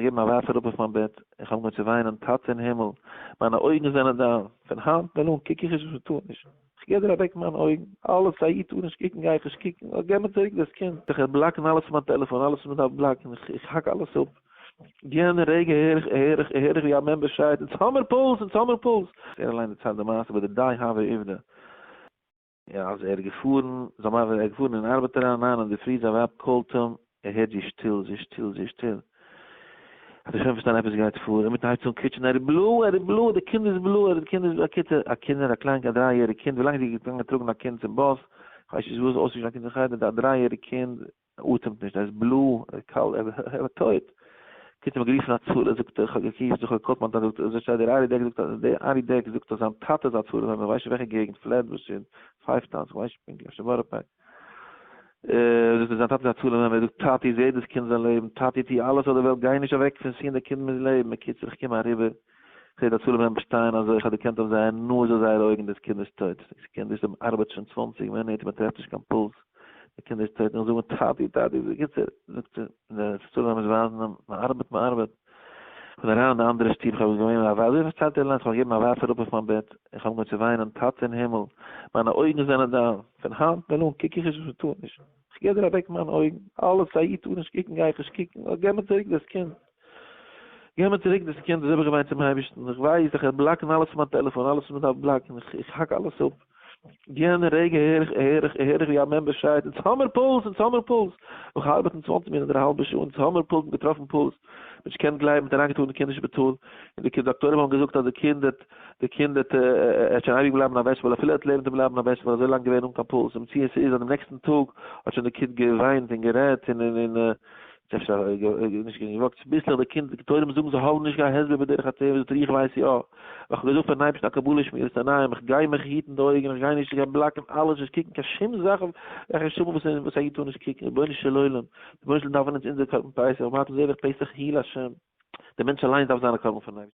געגעבן א ווארף אראפ אויף מיין בעט, איך האב אנגעהויבן צו וויינען, טאטע אין הימל, מיינע אויגן זענען דיין, פון היינט און אן קוק איך נישט וואס מ'טאר נישט, איך געב דיר אוועק מיינע אויגן, אלעס א איד טאר נישט קוקן גיי איך נישט קוקן, נאר געב מיר צוריק דאס קינד. איך וועל block ן אלעס פון מיין טעלעפאן, אלעס וואס מ'דארף block ן, איך האק אלעס אפ. יענע רגע הער איך, הער איך, הער איך ווי א member שרייט, אונז האמיר פולס! אונז האמיר פולס! ער אליין דערציילט די מעשה ביי די די הוה עובדא. יא אז ער איז געפארן, זיין ווייב ער איז געפארן אין ארבעט אריין ניין אינדערפרי זיין ווייב call ט אים, ער הערט זי איז שטיל, זי איז שטיל, זי איז שטיל, האט ער שוין פארשטאנען עפעס גייט פאר, אינמיטן הייבט זי אן קוויטשען ער איז בלוי, ער איז בלוי, די קינד איז בלוי, ער די קינד איז, בקיצור א קינד א קליין א דריי יעריג קינד, ווילאנג זי איז געגאנגען טראגן א קינד צום באס, כ'ווייס נישט וואס אויסווישן א קינד אין חדר, א דריי יעריג קינד אטעמט נישט, ער איז בלוי, ער איז קאלט, ער איז טויט. קיצור מ'האט גערופן הצלה, זאגט ער, איך האב געקוקט, איך האב גע call ט מיין טאטע, זאגט ער, אזוי שטייט דער ארי דעק זאגט אז דער ארי דעק זאגט אז זיין טאטע איז הצלה מעמבער, כ'ווייס נישט וועלכע געגנט, פלעטבוש און פייוו טאונס, כ'ווייס נישט פונקטליך, אפשר בארא פארק. זאגט ער זיין טאטע איז הצלה מעמבער, ער זאגט טאטי זע דאס קינד זאל לעבן, טאטי טו אלעס אויף די וועלט גיי נישט אוועק פון scene די קינד מוז לעבן, בקיצור איך קום אריבער, כ'זע די הצלה מעמבער שטייען אזוי, איך האב דערקענט אויף זייער נאז אויף זייערע אויגן דאס קינד איז טויט, דאס קינד איז ארבעט שוין 20 מינוט מען טרעפט נישט קיין פולס, די קינד איז טויט, און איך זאג טאטי טאטי, בקיצור, זאגט ער, די הצלה מעמבערס ווייזן אים, מען ארבעט מען ארבעט, כ'בין אריין אין די אנדערע שטוב, כ'האב געווען א ווייל, אזוי פארציילט ער אליינס, כ'האב געגעבן א ווארף אראפ אויף מיין בעט, איך האב אנגעהויבן צו וויינען, טאטע אין הימל, מיינע אויגן זענען דיין, פון היינט און אן קוק איך נישט וואס מען טאר נישט, כ'געב דיר אוועק מיינע אויגן, אלעס א איד טאר נישט קוקן גיי איך נישט קוקן, נאר געב מיר צוריק דאס קינד. געב מיר צוריק דאס קינד, אזוי האב איך געוויינט צום אייבערשטן, איך ווייס איך וועל block ן אלעס פון מיין טעלעפאן, אלעס וואס מען דארף block ן, איך האק אלעס אפ. יענע רגע הער איך, הער איך, הער איך ווי א member שרייט, אונז האמיר פולס! אונז האמיר פולס! נאך ארבעטן 20 מינוט אדער א האלבע שעה, אונז האמיר פולס, מ'האט געטראפן פולס, מ'האט נישט געקענט גלייבן, מ'האט אריינגעטראגן די קינד אין שפיטאל, און די דאקטוירים האבן געזאגט אז די קינד וועט, די קינד וועט וועט שוין אייביג בלייבן א vegetable, אפילו ער וועט לעבן וועט ער בלייבן א vegetable, אזוי לאנג געווען אן קיין פולס, און מציאות איז אז דעם נעקסטן טאג האט שוין די קינד געוויינט און גערעדט און און און אפשר נישט געווען געוואגט צוביסלעך די קינד, די דאקטוירים זאגן זיי האבן נישט קיין הסבר בדרך הטבע, זאגט ער איך ווייס יא, ווייל איך האב געזאגט פארן אייבערשטן א קבלה שמירת עיניים, איך גיי מיך היטן די אויגן, איך גיי נישט, איך גיי block ן אלעס, נישט קוקן קיין שום זאך אויף וועלכע שום וואס וואס א איד טאר נישט קוקן, רבונו של עולם, רבונו של עולם דארף אונז אונזער קרבן פסח, ומעט זבח פסח הוא לה', דער מענטש אליינס דארף זיין א קרבן פארן אייבערשטן.